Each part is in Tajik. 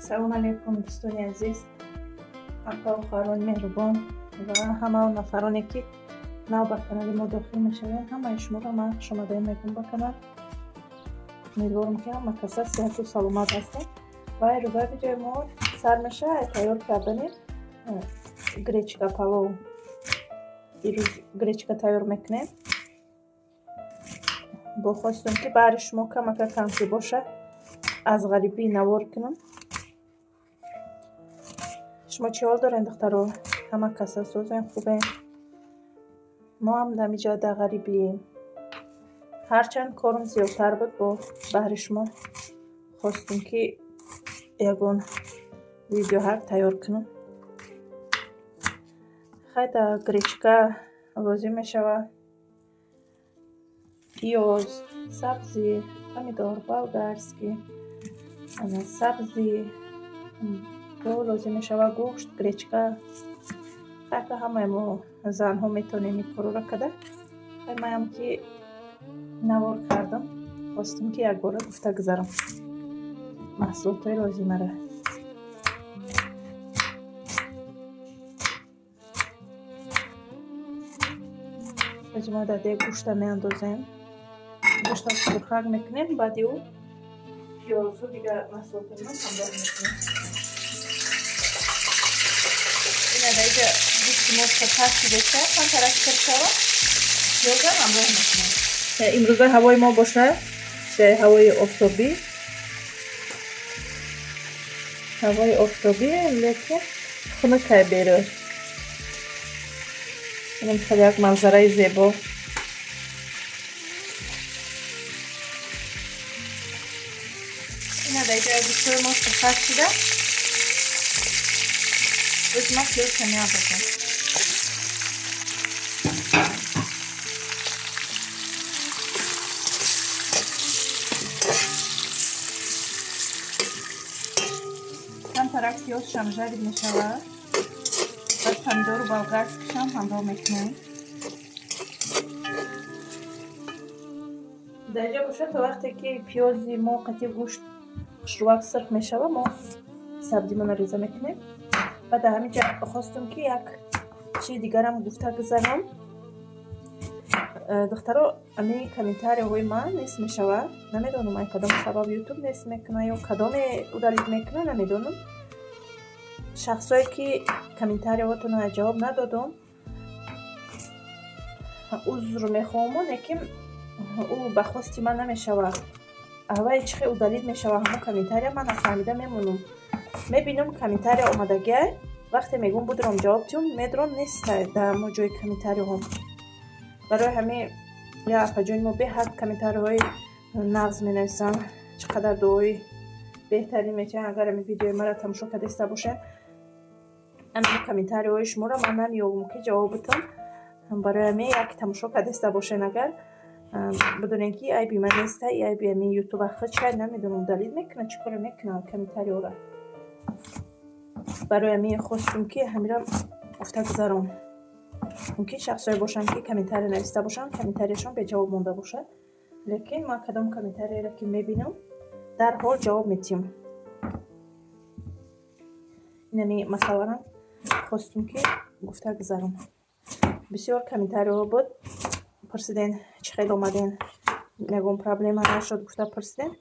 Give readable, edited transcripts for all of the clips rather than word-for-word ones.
Салом алейкум, дӯстони азиз, апа ва хоҳарони меҳрубон ва ҳама он нафароне, ки нав ба канали мо дохил мешаванд. Ҳамаи шуморо ман хушомадед мегӯям ба канал. Умедворам, ки ҳама каса сиҳату саломат ҳастем. Ва рӯзаи видеои мо сар мешавад тайёр кардани гречка палов. Ирӯз гречка тайёр мекунем. Бо хостум, ки баҳри шумо камака камки боша, аз ғарибӣ навор кунам. Шумо чӣ ҳол дорен, духтаро? Ҳама каса созен, хубен? Мо ҳам дамиҷа дар ғарибием. Ҳарчанд корум зиёдтар буд, бо баҳри шумо хостум, ки ягон видеоҳар тайёр кунам. Хай, дар гречка лозим мешавад пиёз, сабзӣ, помидор болгарский, сабзӣ, бо лозим мешавад гӯшт, гречка. Ҳатто ҳамаи мо занҳо метавонем ин корро карда. Хай, маям ки навор кардам, хостум, ки якбора гуфта гузарам маҳсулотҳои лозимаро. Ҳозир мо дар дег гӯшта меандозем, гӯшта сурхак мекунем, баъди ӯ пиёзу дигар маҳсулотҳоро ҳамроҳ мекунем. Ина дар инҷа гӯшти мо сурхак шудеста, камтарак сир шавад, пиёзам ҳамроҳ мекунем. Имрӯза ҳавои мо бошад ҳавои офтобӣ, ҳавои офтобӣ, лекин хунукай берун. Инам хеле як манзараи зебо. Ина дар инҷа гӯштҳои мо сурхак шуда, боз ма пиёзша меандозем. Камтарак пиёзшам жарид мешавад, баъд помидору болгарскишам ҳамроҳ мекунем. Дар инҷа бошад, то вақте ки пиёзи мо қатъи гӯшт хушрӯак сирх мешавад, мо сабзимонро реза мекунем. Ва дар ҳамин ҷа хостум, ки як чизи дигарам гуфта гузарам. Духтаро, ами комментарияҳои ман нест мешавад. Намедонам, ай кадом сабаб Ютуб нест мекунад ё кадоме удалить мекунад, намедонам. Шахсое ки комментарияҳотонро ҷавоб надодум, узр мехоҳам, лекин ӯ ба хости ман намешавад. Аввали чӣ хел удалить мешавад ҳамон комментария, ман нафаҳмида мемонам. Мебинам, комментария омадагиай, вақте мегӯм будром ҷавоб диҳум, медром, нестай дар ҳамон ҷои комментарияҳом. Барои ҳамин я апаҷони мо беҳад комментариҳои нағз менависанд, чӣ қадар дуои беҳтарин метиҳанд. Агар ҳамин видеои маро тамошо кардаиста бошед, ҳамин комментариҳои шуморо ман намеёбам, ки ҷавоб битам. Барои ҳамин як тамошо кардаиста бошед, агар бидонед, ки айби ман неста, айби ҳамин Ютуба худшай, намедонам, удалить мекунад, чӣ коре мекунад комментариҳоро. Барои ҳамин хостум, ки ҳаминро гуфта гузаром. Мумкин шахсое бошанд, ки комментария нависта бошанд, комментарияшон беҷавоб монда бошад, лекин ман кадом комментарияро ки мебинам, дарҳол ҷавоб метиҳам. Инами масъаларам хостум, ки гуфта гузаром. Бисёр комментариҳо буд, пурсиден, чӣ хел омаден, ягон проблема нашуд, гуфта пурсиден.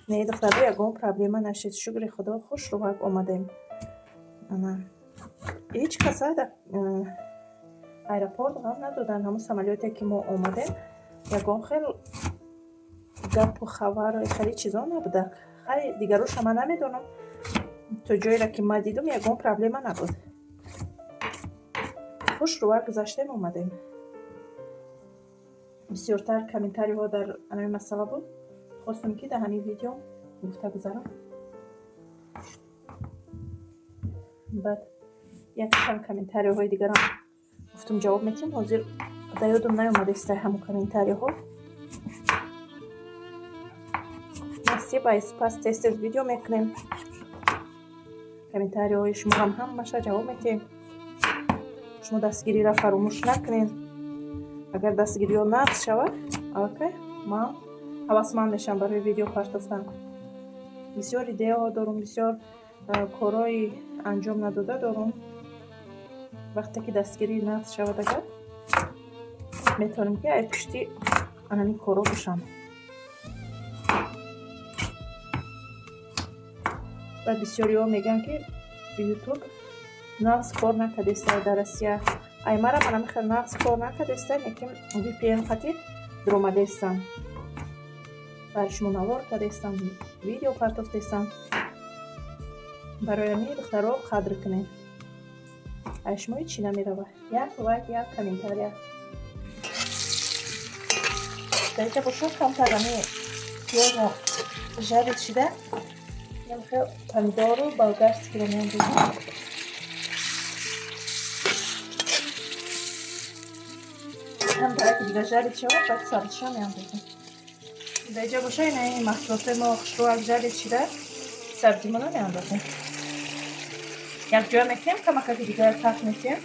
Не, духтаро, ягон проблема нашид, шукри Худо, хушрӯак омадем. Ҳеҷ каса дар аэропорт ғам надоданд. Ҳамон самолёте ки мо омадем, ягон хел гапу хабару хеле чизо набуда. Хай, дигароша ман намедонам, то ҷоеро ки ман дидум, ягон проблема набуд. Хушрӯак гузаштем, омадем. Бисёртар комментариҳо дар ҳамин масъала буд, хостум, ки дар ҳамин видео гуфта гузарам. Баъд як чанд комментариҳои дигарам гуфтум, ҷавоб метиҳем. Ҳозир дар ёдум наёмадаиста ҳамон комментариҳо. Насиб ай, пас тез тез видео мекунем, комментариҳои шумоам ҳамаша ҷавоб метиҳем. Шумо дастгириро фаромӯш накунед. Агар дастгириҳо нағз шавад, аллакай ман ҳавасманд мешавам барои видео партофтан. Бисёр идеяҳо дорум, бисёр Корои анҷом надода дорум. Вақте ки дастгирии нағз шавад, агар метавонем ки ай пушти анами коро бошам. Ва бисёриҳо мегӯянд, ки ютуб нағз кор накардеста дар Россия. Ай мара манами хел нағз кор накардеста, лекин VPN хати дуромадестам. Барои шумо навор кардестам, видео партофтестам. Барои ҳамин, духтаро, қадр кунед. Ай шумо ҳеҷ чӣ намерава. Як лайк, як комментария. Дар инҷа бошад, камтар ами пиёзо жарить шида, хел помидору болгарскиро меандозем. Камтараки дига жарить шавад, баъд сабзиша меандозем. Дар инҷа бошад, ина ин маҳсулотҳои мо хушрӯак жарить шида, сабзимонро меандозем. Якҷоя мекунем, камакаки дигар таф метиҳем,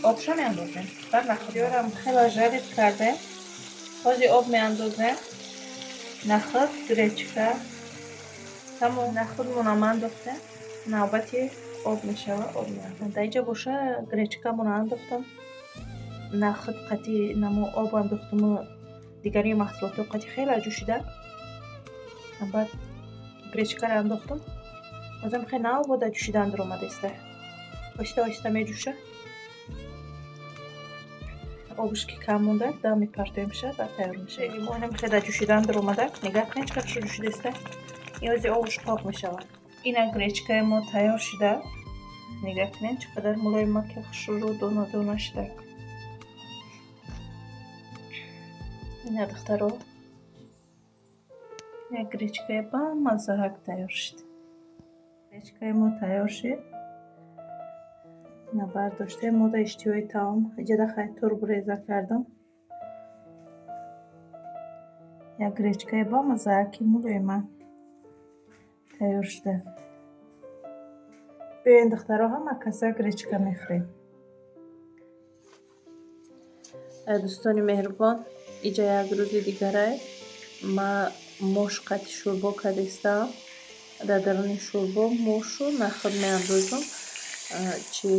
обша меандозем. Баъд нахӯдиёрам хела жарить кардем. Ҳозир об меандозем. Нахӯд, гречка. Тамом, нахӯдмонам андохтем. Навбати об мешава, об меандозем. Дар инҷа боша, гречкамонро андохтам. Нахӯд қати намо об андохтуму дигари маҳсулотҳо қати хеле ҷӯшида. Баъд гречкаро андохтум. Озам хеле нав бода ҷӯшидан дуромадаиста. Оҳиста оҳиста меҷӯша. Обш ки кам монда, дам мепартоемша, баъд тайёр меша. Лимонам хеле ҷӯшидан дуромада. Нигаҳ кунед, чӣ қадр хушрӯ ҷӯшидаиста. Ин ози обш қоқ мешавад. Ина гречкаи мо тайёр шида. Нигаҳ кунед, чӣ қадар мулоимаки хушрӯ дона дона шида. Ина, духтаро, як гречкаи бамаззаҳак тайёр шуд. Гречкаи мо тайёр шуд. Ина бардоштем, мо да иштиҳои таом. Иҷада хай турб реза кардам. Як гречкаи бамаззаҳаки мулоима тайёр шуда. Биёен, духтаро, ҳама каса гречка мехӯрем. Дӯстони меҳрубон, иҷа як рӯзи дигарай ма мош қати шӯрбо кардистам. Дар даруни шӯрбо мошу нахӯд меандозам. Чи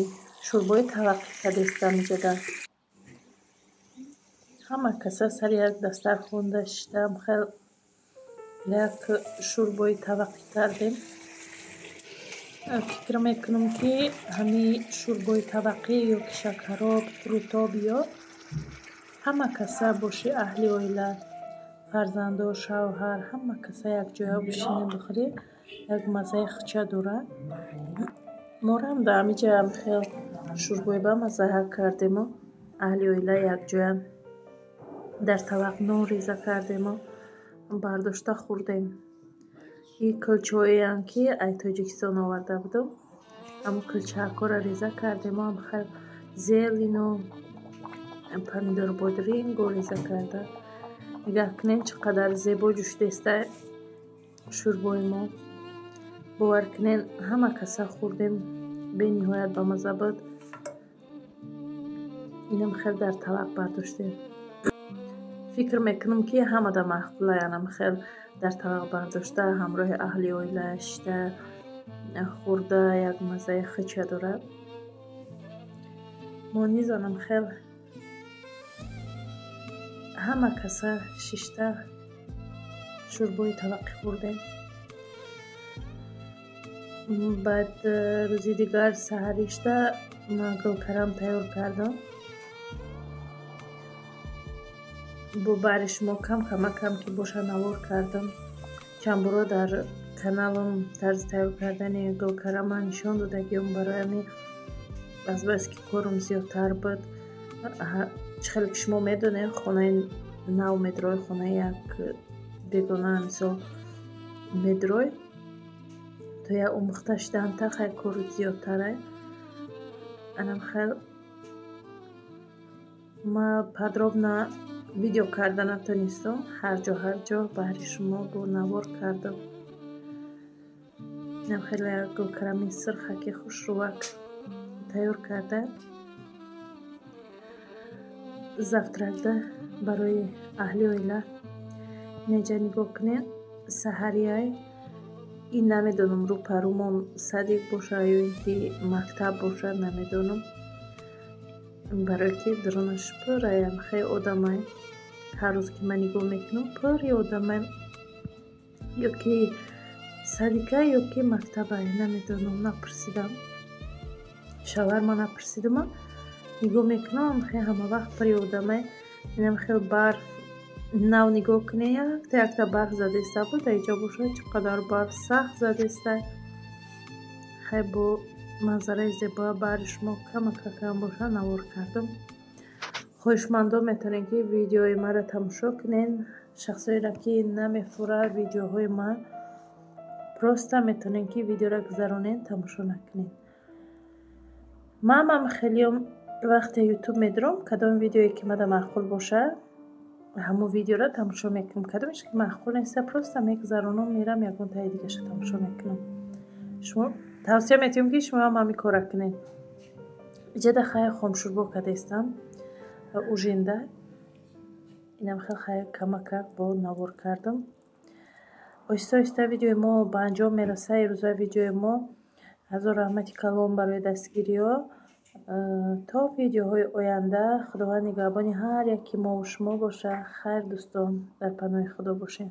шӯрбои таваққӣ кардистам иҷада. Ҳама каса сари як дастархонда шиштам, хел як шӯрбои таваққӣ кардем. Фикр мекунам, ки ҳамин шӯрбои таваққӣ ё ки шакароб, қурутоб ё ҳама каса боши, аҳли оила, фарзандо, шавҳар, ҳама каса якҷоя бишинем, бихӯрем, як маззаи хуча дорад. Морам дар ҳамиҷа хел шӯрбои бамаззаҳак кардему, аҳли оила якҷоя дар тавақ нон реза кардему, бардошта хӯрдем. Ин кулчаҳоеам, ки ай Тоҷикистон оварда будам, ҳамун кулчаҳакҳоро реза кардему, хел зелену помидору бодрингу реза карда. Нигаҳ кунед, чӣ қадар зебо ҷӯшидаиста шӯрбои мо. Бовар кунед, ҳама каса хӯрдем, бениҳоят бамазза буд. Инам хел дар тавақ бардоштем. Фикр мекунам, ки ҳамада маъқулай анам хел дар тавақ бардошта, ҳамроҳи аҳли оила шишта хӯрда, як маззаи хуча дорад. Мо низ анам хел ҳама каса шишта шӯрбои таваққӣ хӯрдем. Баъд рӯзи дигар саҳаришта ман гулкарам тайёр кардам. Бо баҳри шумо кам камакам ки боша навор кардам. Чанд боро дар каналам тарзи тайёр кардани гулкарама нишон додагиам. Барои ҳамин, азбаски корам зиёдтар буд, чӣ хеле ки шумо медонед, хонаи нав медрой, хонаи як бегона мисол медрой, то як омӯхта шудан та хай кору зиёдтарай. Анам хел ма подробно видео карда натонистам. Ҳар ҷо ҳар ҷо баҳри шумо бо навор кардам. Инам хеле як гулкарами сирхаки хушрӯвак тайёр карда, завтракда барои аҳли оила. Инҷа нигоҳ кунед, саҳарияй. Ин намедонам, рӯпарӯмон садик боша ё ин ки мактаб бошад, намедонам, барое ки дарунаш пурраям хеле одамай. Ҳар рӯз ки ман нигоҳ мекунам, пурри одамай. Ё ки садика, ё ки мактабай, намедонам, напурсидам, шавҳарма напурсидама. Нигоҳ мекунам, хеле ҳамавақт пурри одамай. Инам хел барф нав, нигоҳ кунед, якта якта барф задеста буд, дар инҷо бошад, чӣ қадар барф сахт задеста. Хай, бо манзараи зебоя баҳри шумо камакакам бошад навор кардам. Хоҳишмандон метавонед, ки видеои маро тамошо кунед. Шахсоеро, ки намефурад видеоҳои ман, просто метавонед, ки видеоро гузаронед, тамошо накунед. Манам хелеам вақте Ютуб медурам, кадом видеое ки мада маъқул бошад, ҳамон видеоро тамошо мекунам. Кадомеш ки маъқул неста, просто мегузаронам, мерам, ягон таи дигаша тамошо мекунам. Шумо тавсия метиҳам, ки шумоам ҳамин корра кунед. Иҷада хай хомшӯрбо кардастам ужинда. Инам хел хай камакак бо навор кардам. Оҳиста оҳиста видеои мо ба анҷом мерасад. Ирӯза видеои мо. Ҳазор раҳмати калон барои дастгириҳо. То видеоҳои оянда Худованд нигаҳбони ҳар яки мову шумо бошад. Хайр, дӯстон, дар паноҳи Худо бошед.